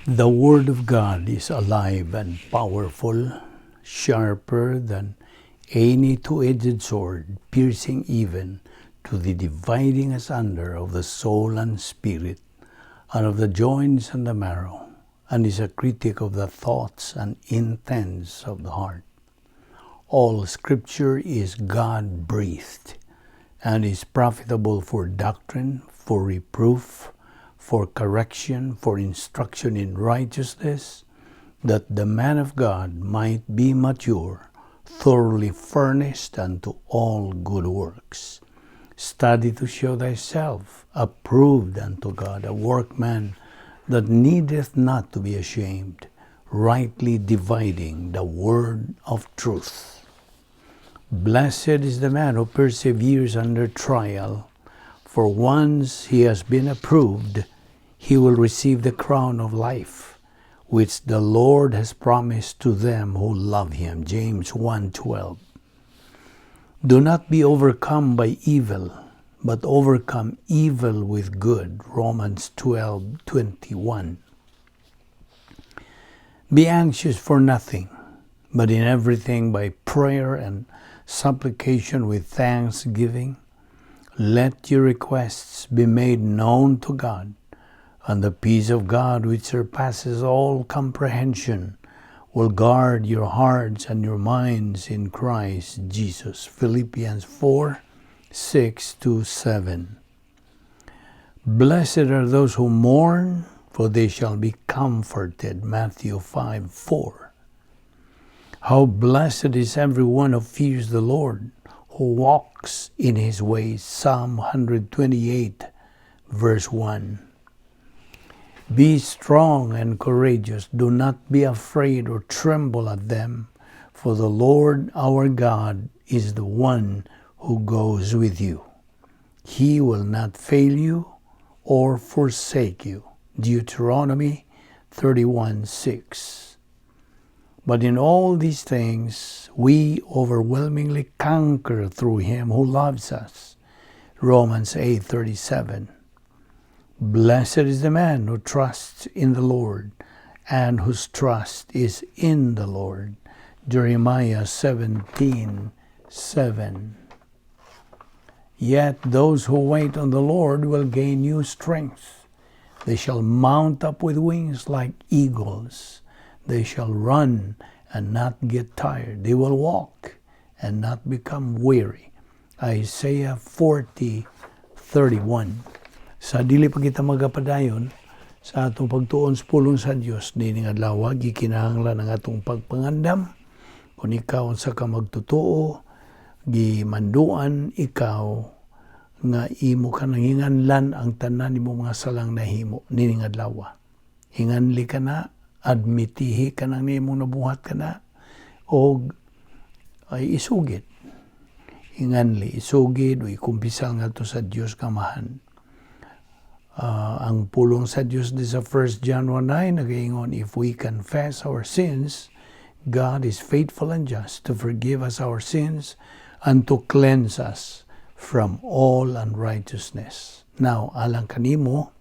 The Word of God is alive and powerful, sharper than any two-edged sword, piercing even to the dividing asunder of the soul and spirit, and of the joints and the marrow, and is a critic of the thoughts and intents of the heart. All Scripture is God-breathed, and is profitable for doctrine, for reproof, for correction, for instruction in righteousness, that the man of God might be mature, thoroughly furnished unto all good works. Study to show thyself approved unto God, a workman that needeth not to be ashamed, rightly dividing the word of truth. Blessed is the man who perseveres under trial, for once he has been approved, he will receive the crown of life, which the Lord has promised to them who love him. James 1:12. Do not be overcome by evil, but overcome evil with good. Romans 12:21. Be anxious for nothing, but in everything by prayer and supplication with thanksgiving, let your requests be made known to God, and the peace of God, which surpasses all comprehension, will guard your hearts and your minds in Christ Jesus. Philippians 4:6 to 7. Blessed are those who mourn, for they shall be comforted. Matthew 5:4. How blessed is everyone who fears the Lord, who walks in his ways. Psalm 128, verse 1. Be strong and courageous. Do not be afraid or tremble at them, for the Lord our God is the one who goes with you. He will not fail you or forsake you. Deuteronomy 31:6. But in all these things, we overwhelmingly conquer through him who loves us. Romans 8:37. Blessed is the man who trusts in the Lord and whose trust is in the Lord. Jeremiah 17:7. Yet those who wait on the Lord will gain new strength. They shall mount up with wings like eagles. They shall run and not get tired. They will walk and not become weary. Isaiah 40:31. Sa dili pa kita magapadayon sa atong pagtuon sa pulong sa Dios niining adlaw, gikinahanglan ang atong pagpangandam kung ikaw unsa ka magtotoo. Gimanduan ikaw nga imo ka nanghinganlan ang tanan nimo mga salang nahimo nining adlaw. Hinganli ka na, admitihi ka nang nimong nabuhat ka na og ay isugid. Hinganli, isugid o ikumpisal ngadto sa Dios Amahan. Ang pulong sa Dios di sa 1 John 1:9 nagaingon, "If we confess our sins, God is faithful and just to forgive us our sins and to cleanse us from all unrighteousness." Now, alang kanimo,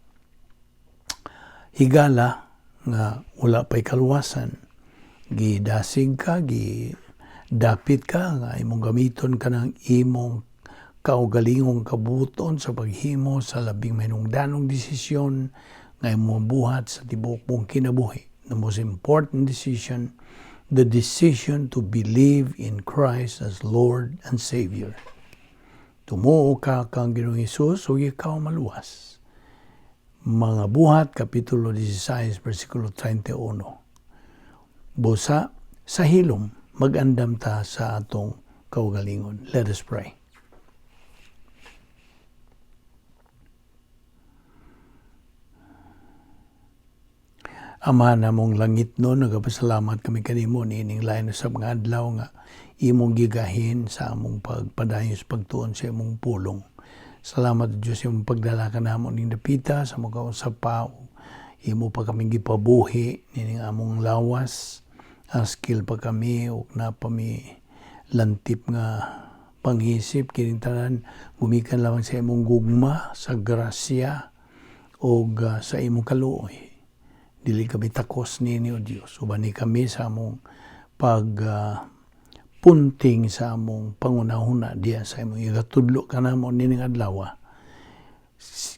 higala nga wala pa'y kaluwasan, gidasig ka, gidapit ka nga imong gamiton ka ng imong kaugalingong kabuton sa paghimo sa labing mahinungdanong desisyon nga imong buhat sa tibuok mong kinabuhi. The most important decision, the decision to believe in Christ as Lord and Savior. Tumuo ka kang Ginoong Hesus ug ikaw maluwas. Mga Buhat, Kapitulo 16, versikulo 31. Busa, sa hilom, magandam ta sa atong kaugalingon. Let us pray. Ama namong langit no, nagapasalamat kami kanimo niining lain sa mga adlaw nga imong gigahin sa among pagpadayon sa pagtuon sa imong pulong. Salamat, Diyos, imong pagdala ka namo ning dapita sa mga usap pa, imo pa kaming gipabuhi nining among lawas. Askil pa kami ug na pa mi lantip nga pangisip, kining tanan gumikan lamang sa imong gugma, sa grasya ug sa imong kaluoy. Dili kami takos nini, O Dios. Ubani kami sa among pag punting sa among pangunahuna diya sa imong igatudlo kanamo nining adlaw.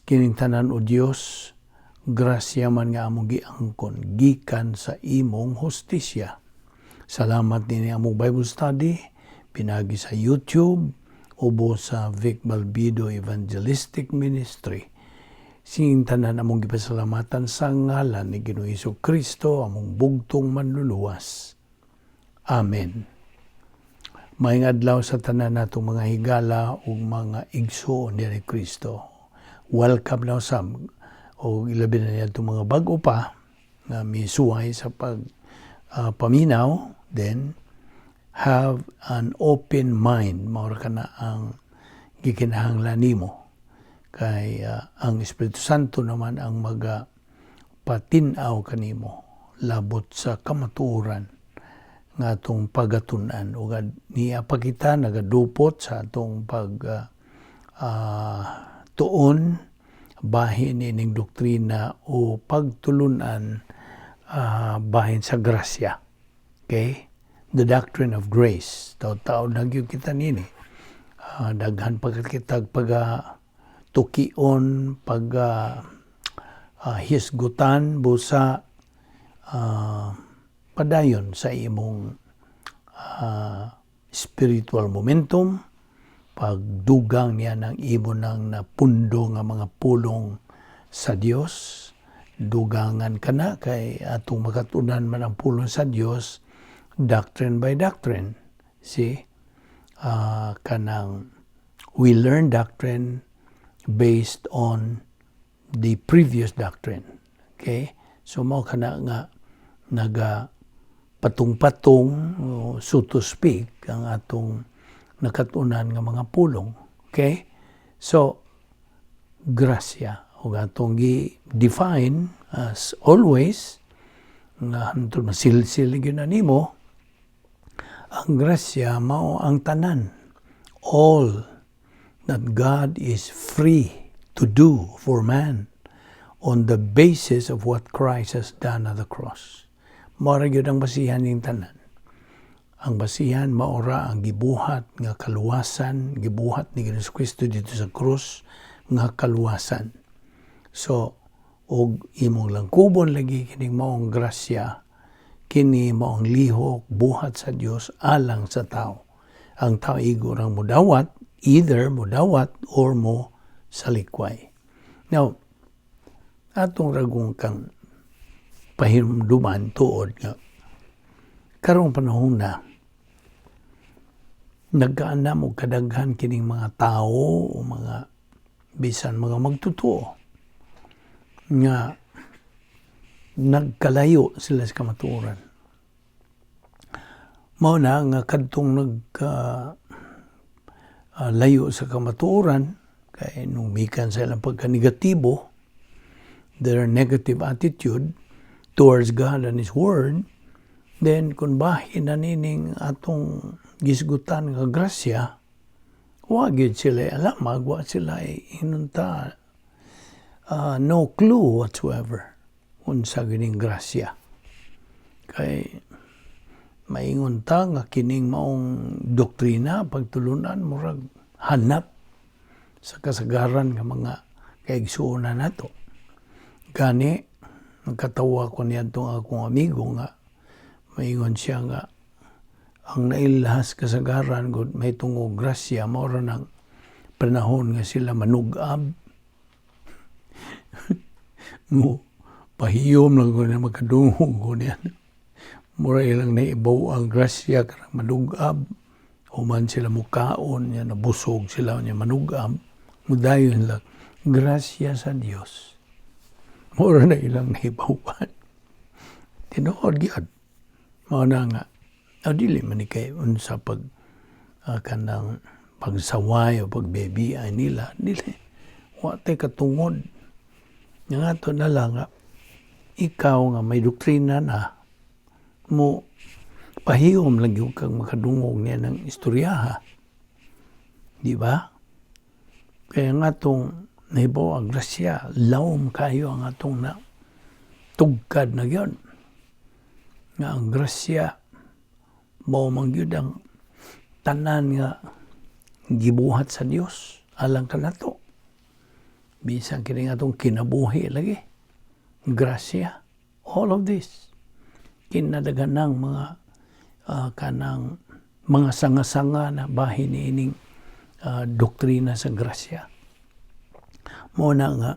Kining tanan, O Dios, grasya man nga among giangkon gikan sa imong hustisya. Salamat nini among Bible study pinagi sa YouTube ubo sa Vic Balbido Evangelistic Ministry. Sing tanan among gipasalamatan sa ngalan ni Ginoong Hesus Kristo, among bugtong Manluluwas. Amen. Maayong adlaw sa tanan natong mga higala ug mga igsoon ni Kristo. Welcome na usab o ilabi na niya mga bag-o pa nga misuway sa pag paminaw, then have an open mind. Mao ra kana ang gikinahanglan nimo kay ang Espiritu Santo naman ang maga patin-aw kanimo labot sa kamatuoran nga atong pagatun-an ug niya pa kita nagadupot sa atong pag tuon bahin ining doktrina o pagtulunan bahin sa grasya. Okay? The doctrine of grace. Taw-taw na gyud kita nini. Daghan pa kita pag tukion, pag hisgutan, busa padayon sa imong spiritual momentum, pagdugang niya ng imo nang napundo nga mga pulong sa Dios, dugangan ka na kay atong makatunan man ang pulong sa Dios doctrine by doctrine. See? Kanang we learn doctrine based on the previous doctrine. Okay? So mao kana nga naga patong-patong, so to speak, ang atong nakatunan nga mga pulong. Okay? So, grasya. O atong gi-define as always, nga hantod masilsil gyud na nimo, ang grasya mao ang tanan. All that God is free to do for man on the basis of what Christ has done at the cross. Mao ra gyud ang basihan ning tanan. Ang basihan maora ang gibuhat nga kaluwasan, gibuhat ni Hesus Kristo dito sa krus nga kaluwasan. So, og imong langkubon lagi kining maong grasya, kini maong lihok buhat sa Dios alang sa tao. Ang tao igo rang mudawat, either mudawat or mo salikway. Now, atong ragong kang pahinumduman tuod nga karong panahon na nagkaanam og kadaghan kining mga tao o mga bisan mga magtotoo nga nagkalayo sila sa kamatuoran. Mao na nga kadtong nagka layo sa kamatuoran kay nung mikan sa ilang pagka-negatibo, their negative attitude towards God and His Word, then kung bahin na nining atong gisgutan nga grasya, wa gyud sila alamag, wa sila hinunta, no clue whatsoever unsa gining grasya. Kay maingon ta nga kining maong doktrina pagtulunan murag hanap sa kasagaran nga mga kaigsuonan nato. Gani nagkatawa ko niadtong akong amigo nga maingon siya nga ang nailhas kasagaran gud may tungog grasya mao ra nang panahon nga sila manug-ab. Mo pahiyom lang ko niya makadungog ko niya. Mura ilang naibaw ang grasya karang manug-ab. Human sila mukaon niya, nabusog sila niya manug-ab. Mudayon lang, grasya sa Dios. Mura na ilang nahibawan. Tinuod gyud. Mao na nga, dili man ni kay unsa pag kanang pagsaway o pagbebi ay nila. Dili. Wa tay katungod. Nga ato na lang nga, ikaw nga may doktrina na mo pahiyom lang gyud kang makadungog niya ng istoryaha. Di ba? Kaya nga itong nahibaw ang grasya, lawom kayo ang atong na Tugkad na gyud nga ang grasya mao man gyud ang tanan nga gibuhat sa Dios alang kanato. Bisan kini nga atong kinabuhi lagi, grasya. All of this, kinadaghanang mga kanang mga sanga-sanga na bahin niining doktrina sa grasya. Mao na nga,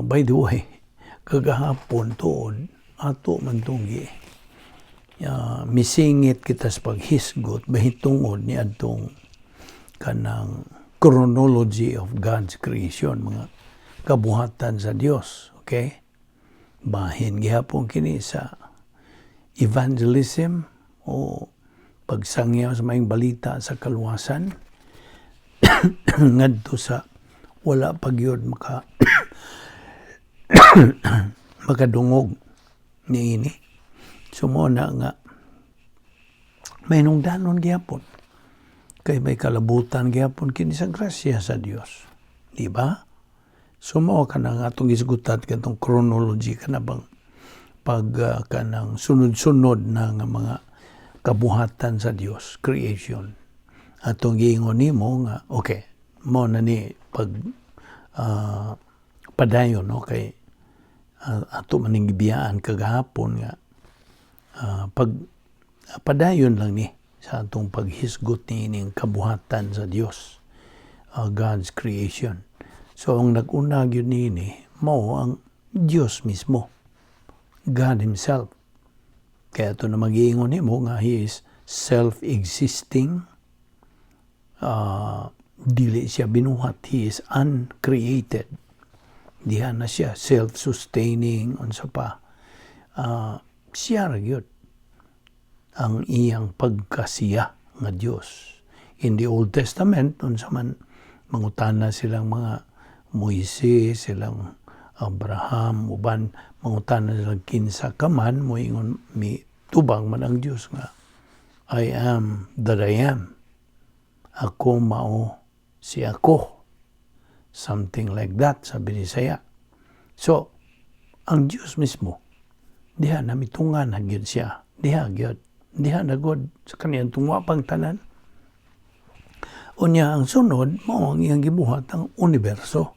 by the way, kagahapon tuod ato man tong gi misingit kita sa paghisgot bahitungod ni adtong kanang chronology of God's creation, mga kabuhatan sa Dios, okay? Bahin gihapon kini sa evangelism o pagsangyaw sa maayong balita sa kaluwasan ngadto sa wala pa gyud makadungog niini. So mao na nga may nungdanon gihapon kay may kalabutan gihapon kini sa grasya sa Dios, di ba? So mao kana nga atong gisgutan katong chronology, kana bang pag kanang sunod-sunod na nga mga kabuhatan sa Dios, creation. Atong giingon nimo nga okay, mao na ni pag padayon, no, kay ato man ning gibiyaan kagahapon nga pag padayon lang ni sa atong paghisgot niining kabuhatan sa Dios, God's creation. So ang nag-una gyud niini mao ang Dios mismo, God himself. Kaya ato na magiingon nimo nga He is self-existing, dili siya binuhat, He is uncreated. Diha na siya self-sustaining, unsa pa. Siya ra gyud ang iyang pagkasiya nga Dios. In the Old Testament, unsa man mangutana silang mga Moises, silang Abraham, uban, mangutana silang kinsa ka man, moingon mi tubang man ang Dios nga "I am that I am." Ako mao si ako. Something like that, sabi ni Isaiah. So, ang Dios mismo, diha na mitunga na gyud siya. Diha gyud. Diha na gud sa kaniyang tungwa pang tanan. Unya ang sunod, mao ang iyang gibuhat ang universo.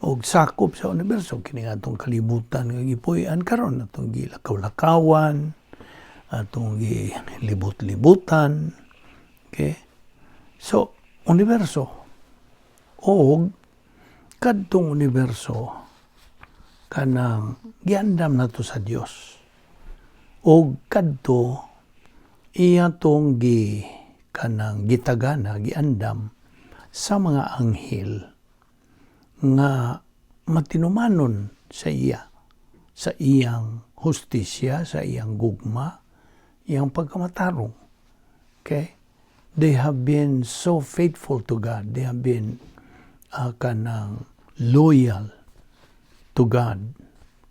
Og sakop sa universo, kini nga atong kalibutan nga gipuy-an karon, atong gilakaw-lakawan, atong gilibot-libutan. Okay? So, universo. Og kadtong universo kanang giandam nato sa Dios. Og kadto iya tong gi kanang gitagana, giandam sa mga anghel nga matinumanon sa iya, sa iyang hustisya, sa iyang gugma, iyang pagkamatarong. Okay? They have been so faithful to God. They have been kanang loyal to God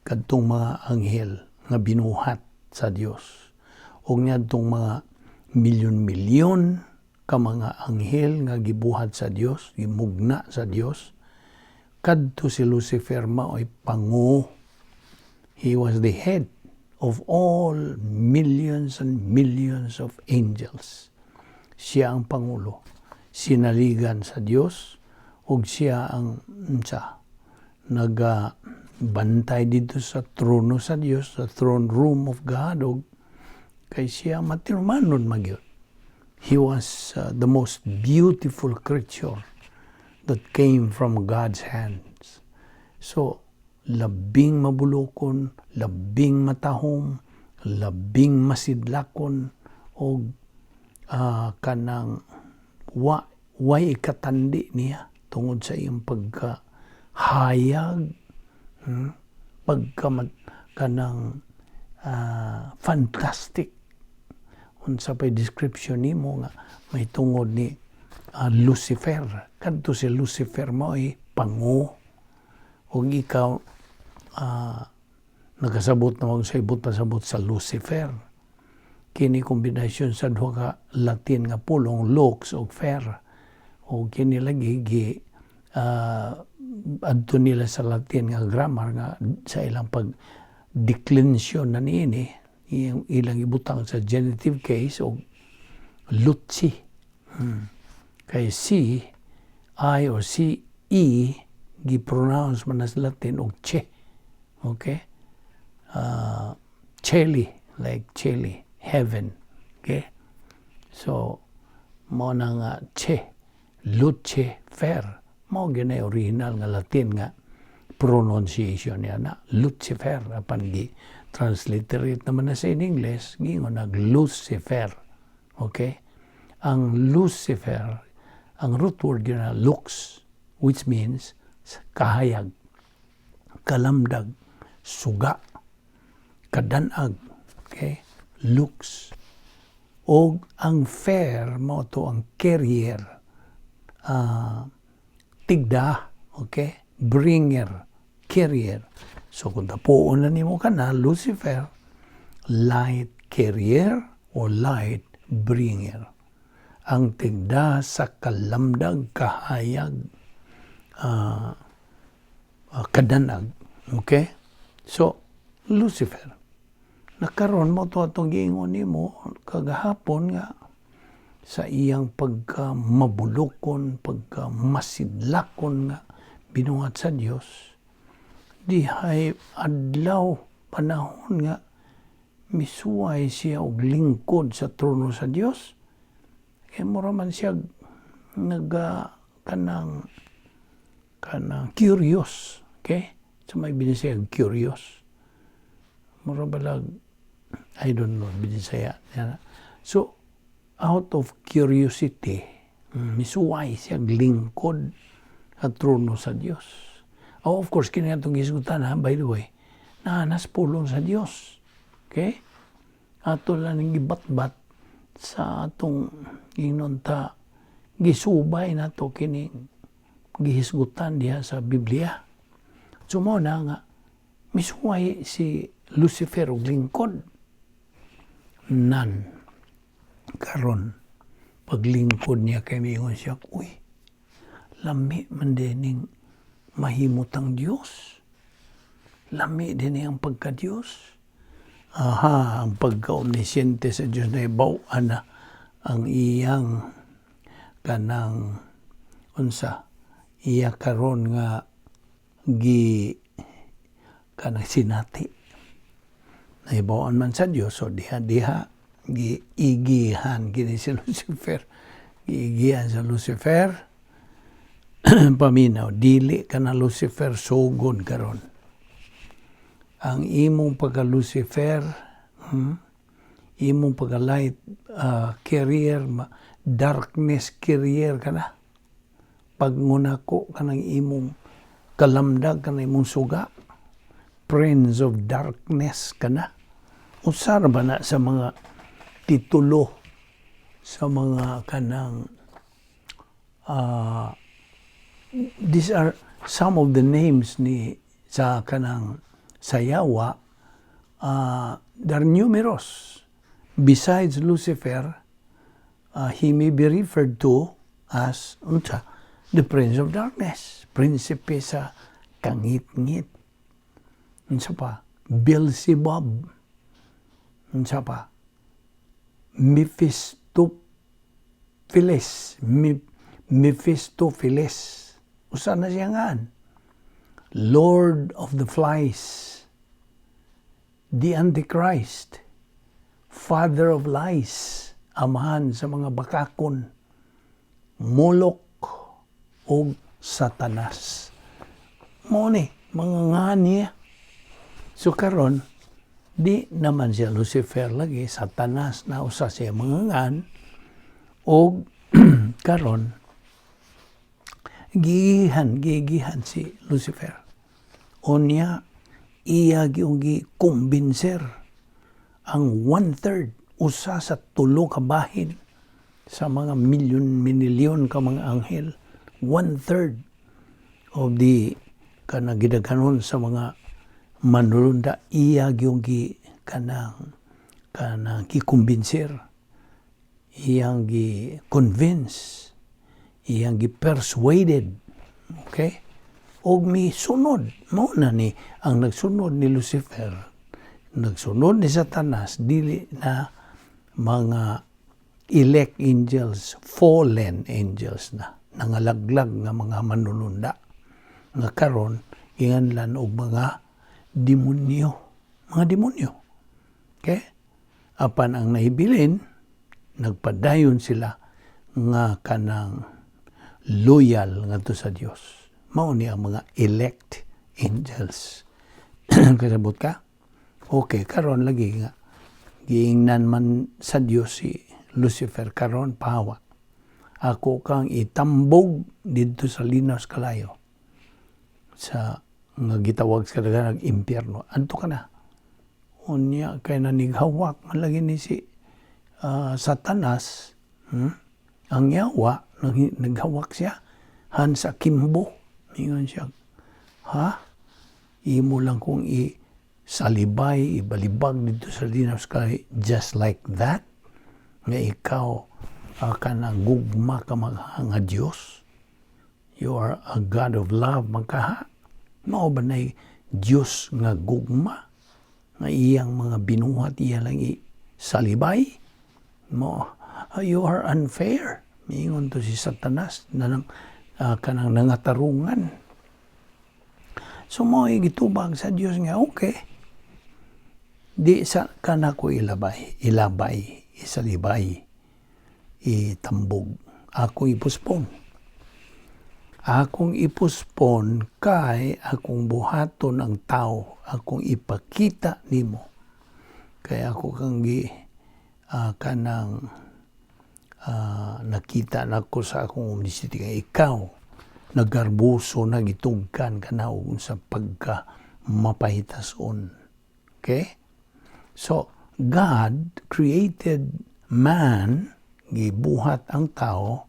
kadtong mga anghel nga binuhat sa Dios. Og niadtong mga milyon-milyon ka mga anghel nga gibuhat sa Dios, gimugna sa Dios, kadto si Lucifer mao'y pango. He was the head of all millions and millions of angels. Siya ang pangulo. Sinaligan sa Dios ug siya ang unsa nagabantay dito sa trono sa Dios, sa throne room of God, ug kay siya matinumanon magyud. He was the most beautiful creature that came from God's hands. So, labing mabulokon, labing matahom, labing masidlakon, og kanang way ikatandi niya tungod sa iyang pagkahayag, pagka kanang fantastic, unsa pay description nimo nga may tungod ni Lucifer. Kadto si Lucifer mao'y pango. Ug ikaw nakasabot na mag sa ibot pasabot sa Lucifer. Kini kombinasyon sa duha ka Latin nga pulong, lux ug fer, ug kini lagi gi Adto nila sa Latin nga grammar nga sa ilang pag declension na niini, ilang ibutang sa genitive case o Luci. Kay C I or C E gi-pronounce man na sa Latin og che. Okay? Cheli, like cheli, heaven. Okay? So, mao na nga che, Lucifer. Mao gyud na original nga Latin nga pronunciation niya na Lucifer, apan gi transliterate naman na sa in English, giingon nag Lucifer. Okay? Ang Lucifer, ang root word yun na lux, which means kahayag, kalamdag, suga, kadanag. Okay? Lux. Og ang fer mao to ang carrier, tigda, okay? Bringer, carrier. So kung tapuon na nimo kana Lucifer, light carrier or light bringer. Ang tigda sa kalamdag, kahayag, kadanag. Okay? So, Lucifer. Nakaron mao to atong giingon nimo kagahapon nga sa iyang pagka mabulokon, pagka masidlakon nga binuhat sa Dios, dihay adlaw panahon nga misuway siya og lingkod sa trono sa Dios. Kay mura man siya naga kanang curious, okay? Sa may Binisaya, curious. Mura balag, I don't know, Binisaya. So, out of curiosity, misuway siya lingkod sa trono sa Dios. Oh, of course, kini atong gisgutan ha, by the way, naa na sa pulong sa Dios. Okay? Ato lang ning gibatbat sa atong ingnon ta gisubay nato kining gihisgutan diha sa Biblia. So mao na nga misuway si Lucifer og lingkod nan karon paglingkod niya kay miingon siya, "Uy, lami man din ning mahimutang Dios, lami din ang pagka-Dios." Aha, ang pagka-omnisciente sa Dios na ibaw na ang iyang kanang unsa iya karon nga gi kanang sinati, nahibaw-an man sa Dios. So diha diha giigihan kini si Lucifer, giigihan sa Lucifer. Paminaw, dili ka na Lucifer, sugod karon ang imong pagka Lucifer, imong pagka light carrier, darkness carrier ka na. Pagngunako ka ng imong kalamdag ka na, imong suga, prince of darkness ka na. Usa ra ba na sa mga titulo sa mga kanang these are some of the names ni sa kanang sayawa. There are numerous besides Lucifer. He may be referred to as unsa, the prince of darkness, prinsipe sa kangit-ngit, unsa pa, Beelzebub, unsa pa, Mephistopheles, Mephistopheles, usa na siya ngan, Lord of the Flies, the Antichrist, Father of Lies, amahan sa mga bakakon, Moloch, og Satanas. Mao ni, mga ngan niya. So karon, di naman siya Lucifer lagi, Satanas na usa siya mga ngan, og karon gigihan, gigihan si Lucifer. Unya, iya gyung gikumbinser ang one-third, usa sa tulo ka bahin sa mga milyon, minilyon ka mga anghel, one-third of the kanang gidaghanon sa mga manulunda, iya gyung gi kanang gikumbinser, iyang gi convince, iyang gi persuaded, okay? Og misunod, mao na ni ang nagsunod ni Lucifer, nagsunod ni Satanas, dili na mga elect angels, fallen angels na, nangalaglag nga mga manulunda nga karon ginganlan og mga demonyo, mga demonyo. Okay? Apan ang nahibilin, nagpadayon sila nga kanang loyal ngadto sa Dios. Mao ni ang mga elect angels. Kasabot ka? Okay, karon lagi nga giingnan man sa Dios si Lucifer, "Karon pahawa. Ako kang itambog didto sa linaw sa kalayo sa nga gitawag sa kadaghanan impyerno. Adto ka na." Unya kay nanighawak man lagi ni si Satanas, Ang yawa, naghawak siya, hands akimbo. Ingon siya, "Ha? Imo lang kong i salibay, ibalibag didto sa linaw sa kalayo, just like that? Nga ikaw kanang gugma ka nga Dios? You are a God of love magkaha. Mao ba na Dios nga gugma nga iyang mga binuhat iya lang i salibay? Mo, you are unfair." Miingon to si Satanas na nang, kanang nangatarungan. So mao gitubag sa Dios nga, "Okay. Di sa kanako ilabay, ilabay, isalibay, itambog. Ako ipuspon. Akong ipuspon kay akong buhaton ang tao, akong ipakita nimo. Kay ako kang gi kanang nakita nako sa akong omniscient nga ikaw nagarboso na gitugkan ka na og sa pagka mapahitason." Okay? So, God created man, gibuhat ang tao,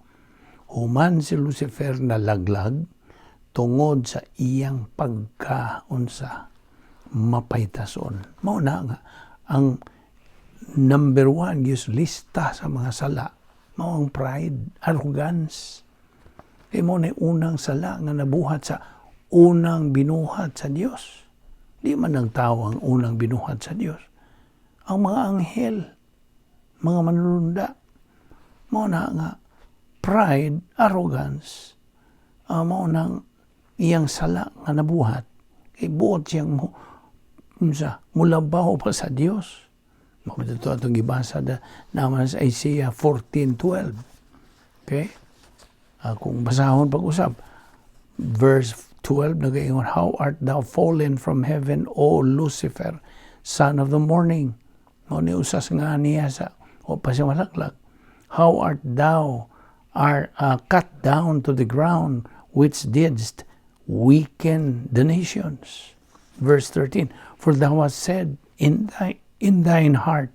human si Lucifer na laglag tungod sa iyang pagkaunsa mapahitason. Mao na nga ang number one gyud lista sa mga sala mao ang pride, arrogance. Kay mao na unang sala nga nabuhat sa unang binuhat sa Dios. Di man ang tao ang unang binuhat sa Dios. Ang mga anghel, mga manlunda, mao na nga pride, arrogance, mao nang iyang sala nga nabuhat. Kay buot siyang mo, unsa, mulabaw pa sa Dios. Mao ito atong gibasa da, naman sa Isaiah 14:12. Okay? Kung basahon pag-usap, verse 12 nagaingon, "How art thou fallen from heaven, O Lucifer, son of the morning?" Mao ni usas nga niya sa o pa siya malaglag. "How art thou are cut down to the ground, which didst weaken the nations." Verse 13, "For thou hast said in thine heart,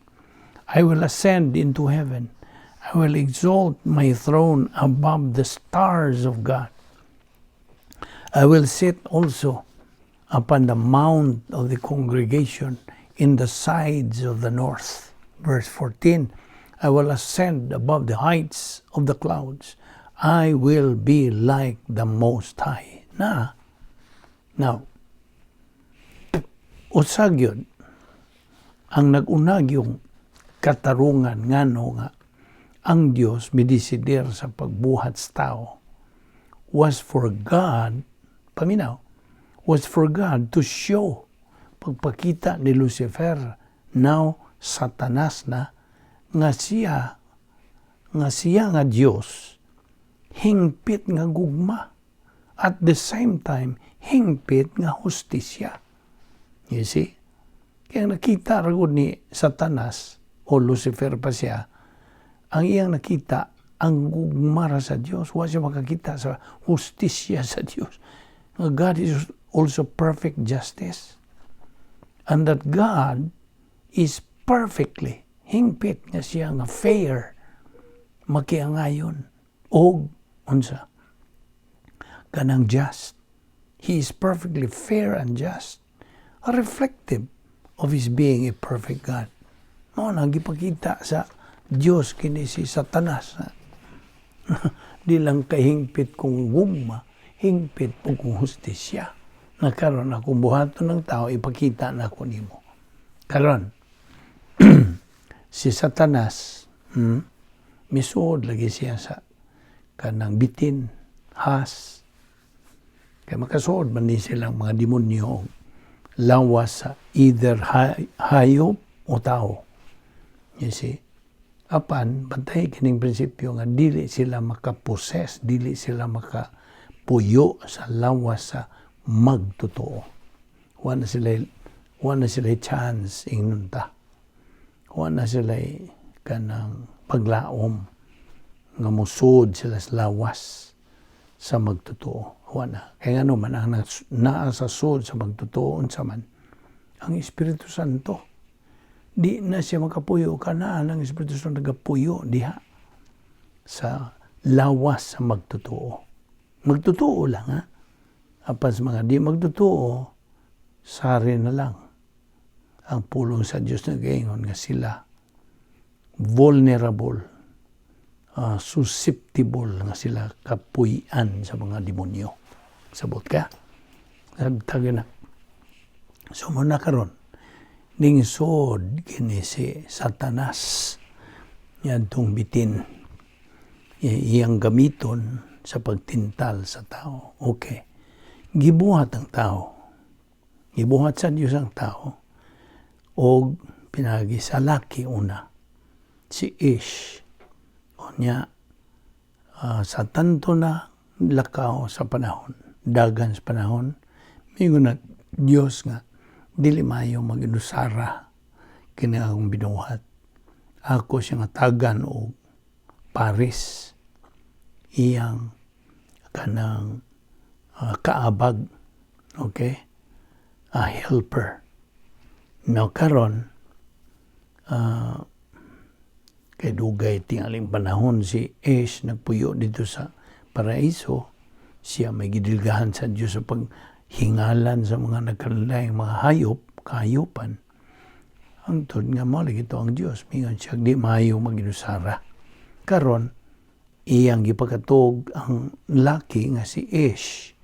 I will ascend into heaven. I will exalt my throne above the stars of God. I will sit also upon the mount of the congregation in the sides of the north." Verse 14, "I will ascend above the heights of the clouds. I will be like the Most High." Na, now, usa gyud ang nag-una gyung katarungan ngano nga ang Dios midesider sa pagbuhat sa tao was for God, paminaw, was for God to show, pagpakita ni Lucifer, now Satanas na, nga siya nga Dios hingpit nga gugma, at the same time hingpit nga hustisya. You see, kaya nakita ra gud ni Satanas o Lucifer pa siya, ang iyang nakita ang gugma ra sa Dios. Wa siya makakita sa hustisya sa Dios, nga God is also perfect justice and that God is perfectly hingpit nga siya nga fair, makiangayon og unsa kanang just. He is perfectly fair and just, reflective of his being a perfect God. Mao na gipakita sa Dios kini si Satanas. Di lang kahingpit kong gugma, Hingpit po kong hustisya. Na karon akong buhaton ng tao, ipakita na ako nimo. Karon, si Satanas, misuod lagi siya sa kanang bitin, has. Kay makasuod man ni silang mga demonyo og lawas sa either hayop o tao. You see? Apan, bantay kining prinsipyo nga dili sila makapossess, dili sila makapuyo sa lawas sa magtotoo. Wa na sila chance ingnon ta. Wa na sila kanang paglaom nga musod sila sa lawas sa magtotoo. Wa na. Kaya nga man ang naa sa sud sa magtotoo, unsa man ang Espiritu Santo. Di na siya makapuyo kana ang Espiritu Santo nagapuyo diha sa lawas sa magtotoo. Magtotoo lang, ha. Apan sa mga di magtotoo, sari na lang. Ang pulong sa Diyos nagaingon nga sila vulnerable, susceptible nga sila kapuy-an sa mga demonyo. Sabot ka? Sabtag na. So mao na karon, ningsod kini si Satanas yadtong bitin, iyang gamiton sa pagtintal sa tao. Okay. Gibuhat ang tao. Gibuhat sa Dios ang tao og pinagi sa laki una si Ish. Unya sa tanto na lakaw sa panahon, dagan sa panahon, mingon na Dios nga dili maayo mag-inusara kini akong binuhat. Ako siyang hatagan og paris, iyang kanang kaabag, okay? A helper. Now karon, kay dugay tingaling panahon si Ish nagpuyo dito sa paraiso, siya may gidilgahan sa Dios sa paghingalan sa mga nagkalaing mga hayop, kahayupan. Hangtod nga mao lagi to ang Dios, mingon siya di maayo mag-inusara. Karon, iyang gipakatog ang laki nga si Ish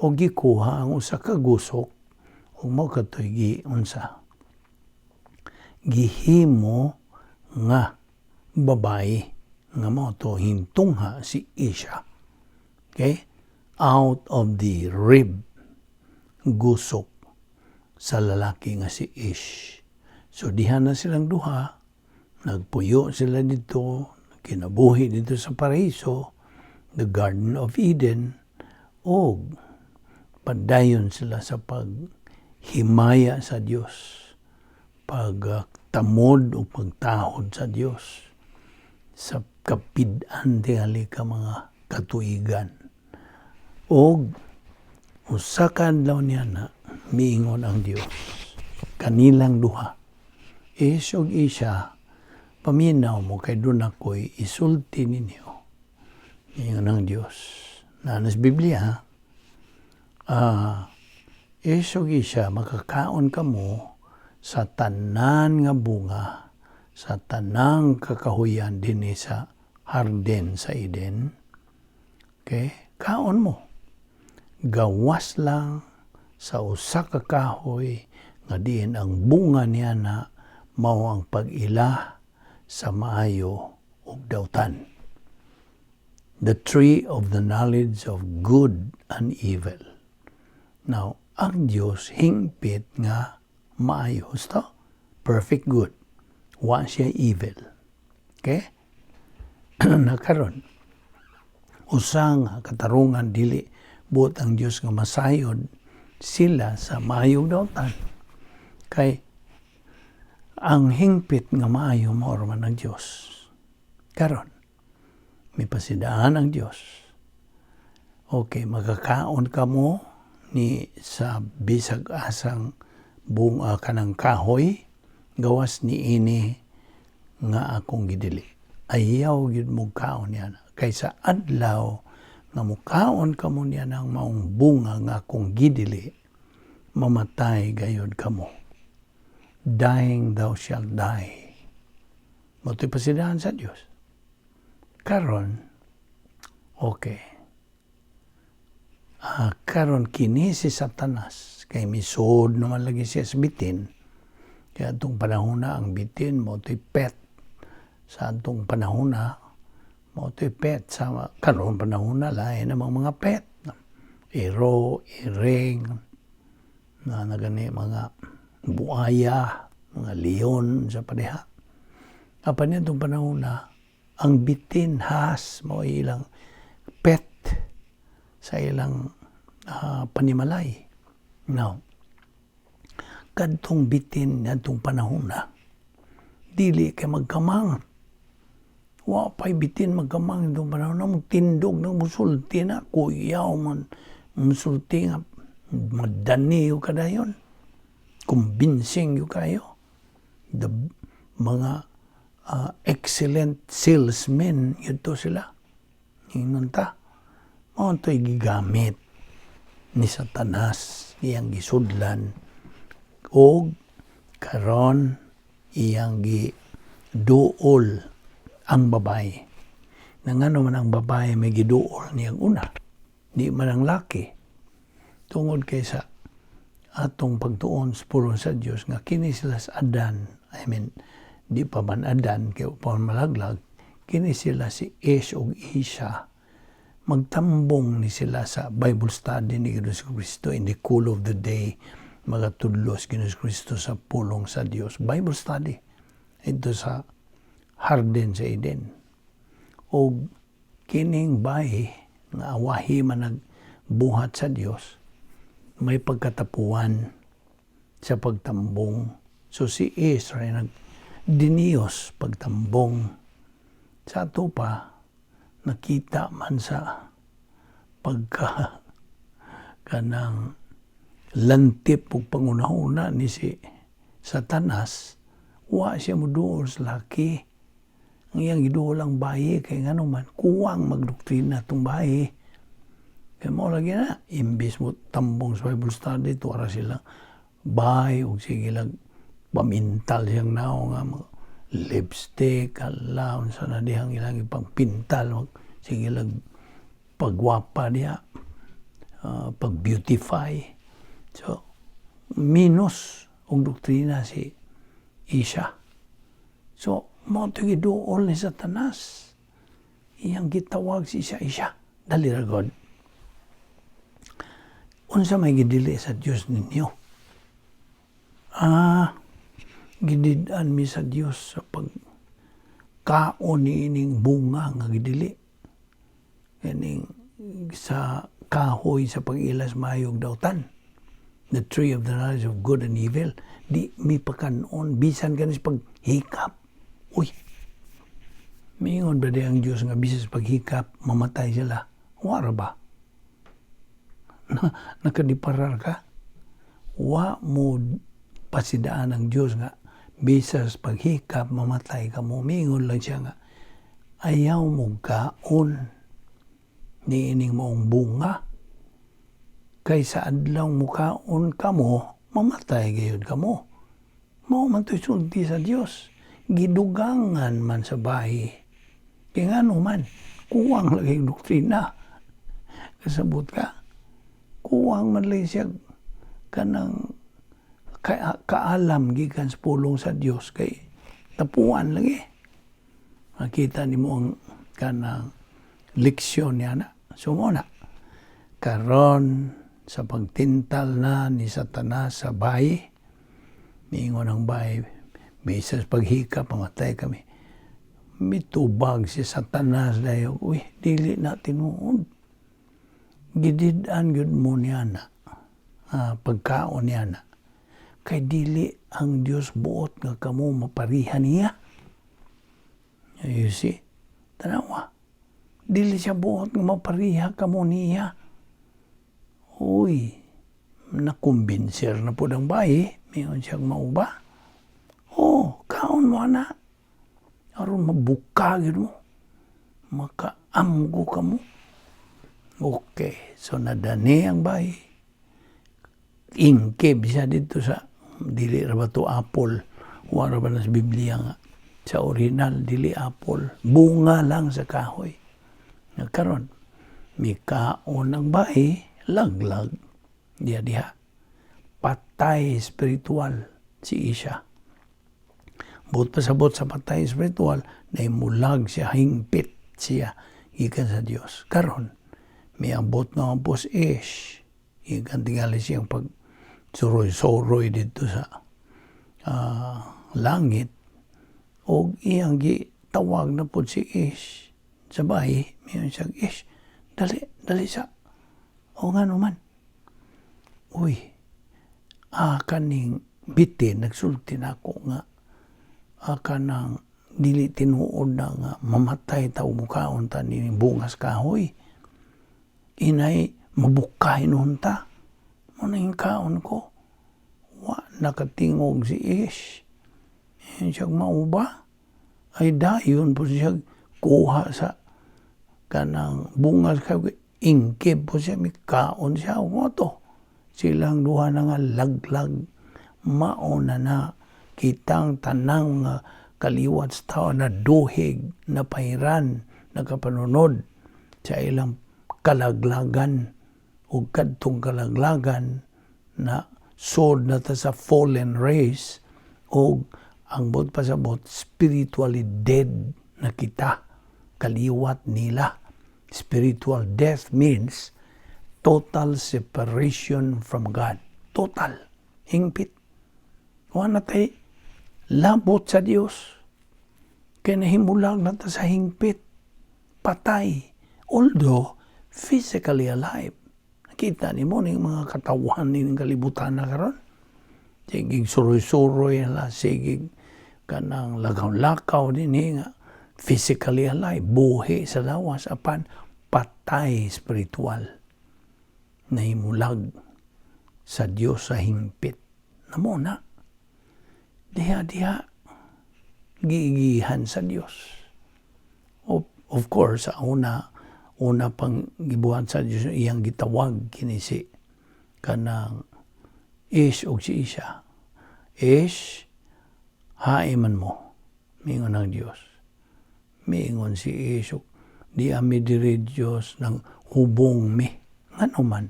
o gikuha ang usa ka gusok ug mao katoy gi unsa gihimo nga babae nga mao to hintungha si Isha. Okay? Out of the rib, gusok sa lalaki nga si Ish. So diha na silang duha, nagpuyo sila dito, kinabuhi dito sa paraiso, the Garden of Eden, og padayon sila sa paghimaya sa Dios, pagtamod o pagtahod sa Dios sa kapid-an tingali ka mga katuigan. Og usa ka adlaw niya na miingon ang Dios kanilang duha. Ish og Isha, paminaw mo kay duna ko'y isulti ninyo. Miingon ang Dios. Naa sa Biblia, ha? Ish og Isha, makakaon kamo sa tanan nga bunga, sa tanang kakahuyan dinhi sa hardin sa Eden. Okay? Kaon mo. Gawas lang sa usa ka kahoy nga diin ang bunga niya na mao ang pag-ila sa maayo ug dautan. The tree of the knowledge of good and evil. Now, ang Dios hingpit nga maayo. Husto? Perfect good. Wa siya evil. Okay? Nakaron, usa nga katarungan, dili buot ang Dios nga masayod sila sa maayong dautan. Kay ang hingpit nga maayo mao man ang Dios. Karon, may pasidaan ang Dios. Okay, magakaon kamo ni sa bisag asang bunga kanang kahoy, gawas ni ini nga akong gidili. Ayaw gyud mo kaon niya. Kay sa adlaw nga mukaon kamo niya ng maong bunga nga akong gidili, mamatay gayod kamo. Dying thou shalt die. Mao to'y pasidahan sa Dios. Karon, okay. Karon kini si Satanas kay misud naman lagi siya sa bitin. Kaya atong panahon na ang bitin mao to'y pet sa atong panahon na, mao to'y pet sa karon panahon na, lain namang mga pet. Iro, iring, na nagani mga buaya, mga leon sa padeha. Apan itong panahon na, ang bitin has mao ilang pet sa ilang panimalay. Now, kadtong bitin ngadtong panahon na, dili kay magkamang. Wa pa'y bitin magkamang itong panahon na, magtindog na musulti na, kuyaw man, musulti nga, madani yung kadayon. Convincing gyud kayo. The mga excellent salesmen, yun sila. Ingon ta. Mao to'y gigamit ni Satanas, iyang gisudlan og karon iyang giduol ang babae. Na ngano man ang babae may giduol niyang una, di man ang laki? Tungod kay sa atong pagtuon sa pulong sa Dios nga kini sila sa Adan, I mean, di pa man Adan kay pa man malaglag, kini sila si Ish ug Isha, magtambong ni sila sa Bible study ni Ginoong Kristo in the cool of the day. Magatudlo si Ginoong Kristo sa pulong sa Dios. Bible study. Ito sa hardin sa Eden. O kining bay nga awahi man nagbuhat sa Dios, may pagkatapuan sa pagtambong. So si Israel nag diniyos pagtambong. Sa ato pa, nakita man sa pagka kanang lantip ug pangunahuna ni si Satanas, wa siya moduol sa laki. Ang iyang giduol ang bayi kay ngano man kuwang magdoktrina tong bayi. Kay mao lagi na imbis mo tambong sa Bible study, tuara sila bay ug sige lang pamintal siyang naong nga mga lipstick, hala, unsa na dihang ilang ipangpintal, sige lang pagwapa diha, pag-beautify. So, minus og doktrina si Isha. So, mao to giduol ni Satanas. Iyang gitawag si Isha, "Isha, dali ra god. Unsa may gidili sa Dios ninyo?" "Ah, gidid-an mi sa Dios sa pag kaon ni ining bunga nga gidili. Kining sa kahoy sa pag-ilas maayog dautan. The tree of the knowledge of good and evil. Di mi pakanon bisan ganis paghikap." Uy, miingon ba di ang Diyos nga bisan sa paghikap, mamatay sila? Wara ba? Na, nakadiparar ka? Wa mo pasidaan ang Diyos nga bisan sa paghikap mamatay ka mo. Miingon lang siya nga ayaw mo kaon ni ining maong bunga kay sa adlaw mukaon kamo, mamatay gayud kamo. Mao man to'y sulti sa Dios. Gidugangan man sa bahi. Kay ngano man, kuwang lagi doktrina. Kasabot ka? Kuwang man lang siya kanang kaalam gikan sa pulong sa Dios kay tapuan lagi. Makita nimo ang kanang leksyon niya na. So mo na. Karon sa pagtintal na ni Satanas sa bayi, miingon ang bayi, "Bisan paghikap, mamatay kami." Mitubag si Satanas dayon, "Uy, dili na tinuod. Gidid-an gyud mo niya na, pagkaon niya na. Kay dili ang Dios buot nga kamo mapariha niya." You see? Tanawa. Dili siya buot nga mapariha kamo niya. Uy, nakumbinser na po ang bayi. Mayon siyang mauba. "Oh, kaon mo na. Aron mabuka gyud mo. Makaamgo ka mo." Okay, so nadani ang bayi. Ingkib siya dito sa, dili ra ba to apple? Wala ba na sa Biblia nga sa original dili apple, bunga lang sa kahoy. Nga karon mikaon ang bayi, Laglag diha diha. Patay spiritual si Isha. Buot pasabot sa patay spiritual, nahimulag siya, hingpit siya gikan sa Dios. Karon, miabot na ang pos Ish. Gikan tingali siyang pag suroy-suroy dito sa langit og iyang gitawag na pod si Ish sa bahay. Miingon siya, "Ish, dali, dali sa." O nga naman, "Uy, kaning bitin, nagsulti na ako nga kanang dili tinuod na nga mamatay ta og mukaon ta ni bungas kahoy. Inay mabukay noon ta. Mao na yung kaon ko." Wa nakatingog si Ish. Ingon siya, "Mao ba?" Ay dayon po siya kuha sa kanang bungas kahoy. Ingkib po siya, mikaon siya. O to. Silang duha na nga laglag. Mao na na kitang tanang nga kaliwat sa tao na duhig, na pahiran, nakapanunod sa ilang kalaglagan o kadtong kalaglagan na sod na ta sa fallen race o ang buot pasabot, spiritually dead na kita, kaliwat nila. Spiritual death means total separation from God, total hingpit, wa na tay labot sa Dios kay nahimulag na ta sa hingpit, patay although physically alive. Nakita nimo ning mga katawan ning kalibutan na karon, sige suroy-suroy la, sige kanang lakaw-lakaw dinhi nga physically alive, buhi sa lawas, apan patay spiritual, nahimulag sa Dios sa hingpit namo na diha diha giigihan sa Dios. Of course, sa una una pang gibuhat sa Dios, iyang gitawag kini si kanang Ish ug si Isha. "Ish, hae man mo?" Miingon ang Dios. Miingon si Ish, "Di ami diri, Dios, nang hubong mi." Ngano man?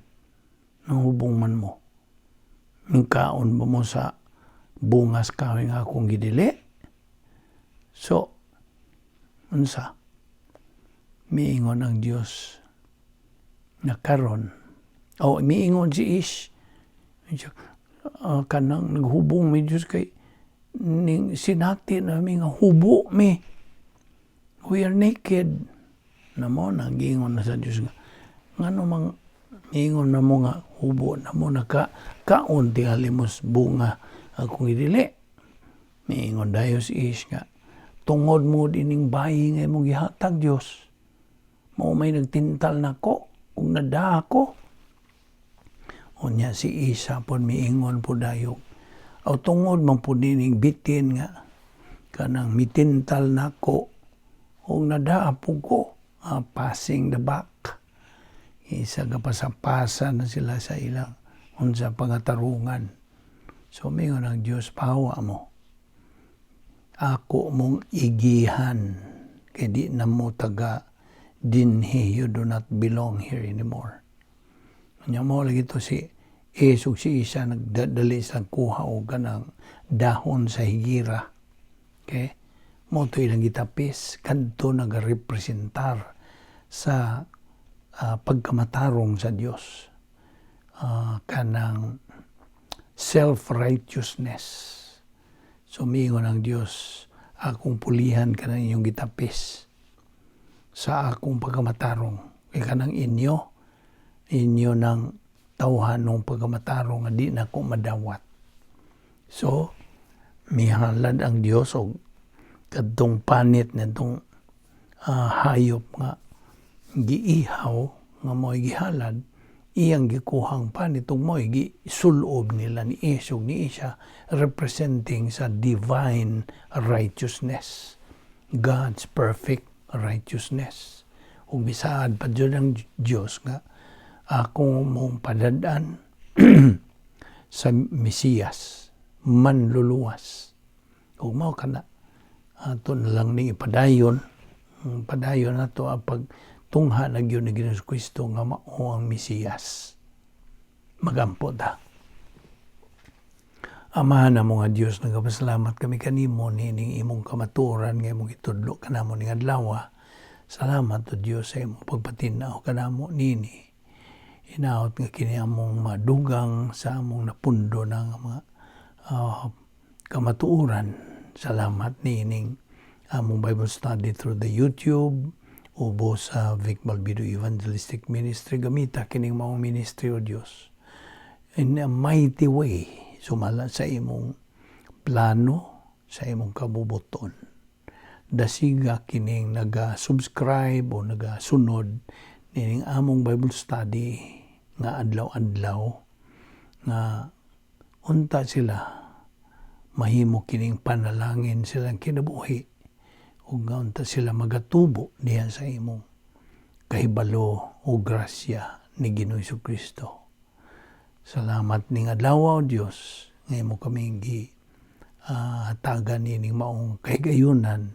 Nang hubong man mo? Mingkaon ba mo sa bungas kahoy nga akong gidili? So, unsa? Miingon ang Dios na karon. O, miingon si Ish. "Kanang naghubong mi, Diyos, kay ning sinati na mi nga hubo mi. We are naked." Namo nagingon na sa Diyos nga, "Ngano mang miingon na mo nga hubo na mo, naka kaon tingali mos bunga akong idili?" Miingon dayon si Ish nga, "Tungod mo dining bayi nga imong gihatag, Dios. Mao may nagtintal nako ug nadaa ko." Unya si Isa pod miingon po dayog, "Aw tungod man pud nining bitin nga kanang mitintal nako ug nadaa pud ko." Passing the buck. Isa ka pasapasa na sila sa ilang unsa pangatarungan. So mingon ang Dios, "Pahawa mo. Ako mong igihan kay di na mo taga dinhi, you do not belong here anymore." Nya mo lagi to si Ish ug si Isa nagdadali sa kuha og kanang dahon sa higira. Okay? Mo to ilang gitapis kadto nagarepresentar sa pagkamatarong sa Dios. Kanang self-righteousness. So miingon ang Dios, "Akong pulihan kanang inyong gitapis sa akong pagkamatarong. Kay kanang inyo, inyo ng tawhanong pagkamatarong nga di na ko madawat." So, mihalad ang Dios og kadtong panit nitong hayop nga giihaw nga mo'y gihalad, iyang gikuhang panit ug mo'y gisulob nila ni Ish ug ni Isha, representing sa divine righteousness, God's perfect righteousness. Ug bisaad pa jud ang Dios nga ako mong padad-an sa Mesiyas, manluluwas. Ug mao kana ato na lang ning ipadayon, padayon nato ang pagtungha na gyud ni Ginoong Kristo nga mao ang Mesiyas. Magampo ta. Amahan namo nga Dios, nagapasalamat kami kanimo niining imong kamatuoran nga imong gitudlo kanamo ning adlaw. Salamat, O Dios, sa imong pagpatin-aw kanamo nini. Hinaot nga kini among madugang sa among napundo ng mga kamatuoran. Salamat niining among Bible study through the YouTube ubo sa Vic Balbido Evangelistic Ministry. Gamita kining maong ministry, O Dios, in a mighty way sumala sa imong plano, sa imong kabubuton. Dasiga kining naga-subscribe o nagasunod nining among Bible study nga adlaw-adlaw, nga unta sila mahimo kining panalangin silang kinabuhi ug nga unta sila magatubo diha sa imong kahibalo o grasya ni Ginoong Kristo. Salamat ning adlaw, O Dios, nga imo kami gi hatagan nining maong kahigayunan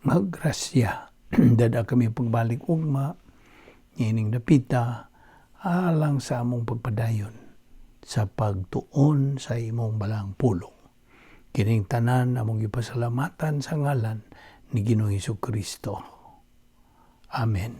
nga grasya. Dada kami pagbalik ugma niining dapita alang sa among pagpadayon sa pagtuon sa imong balaang pulong. Kining tanan among gipasalamatan sa ngalan ni Ginoong Kristo. Amen.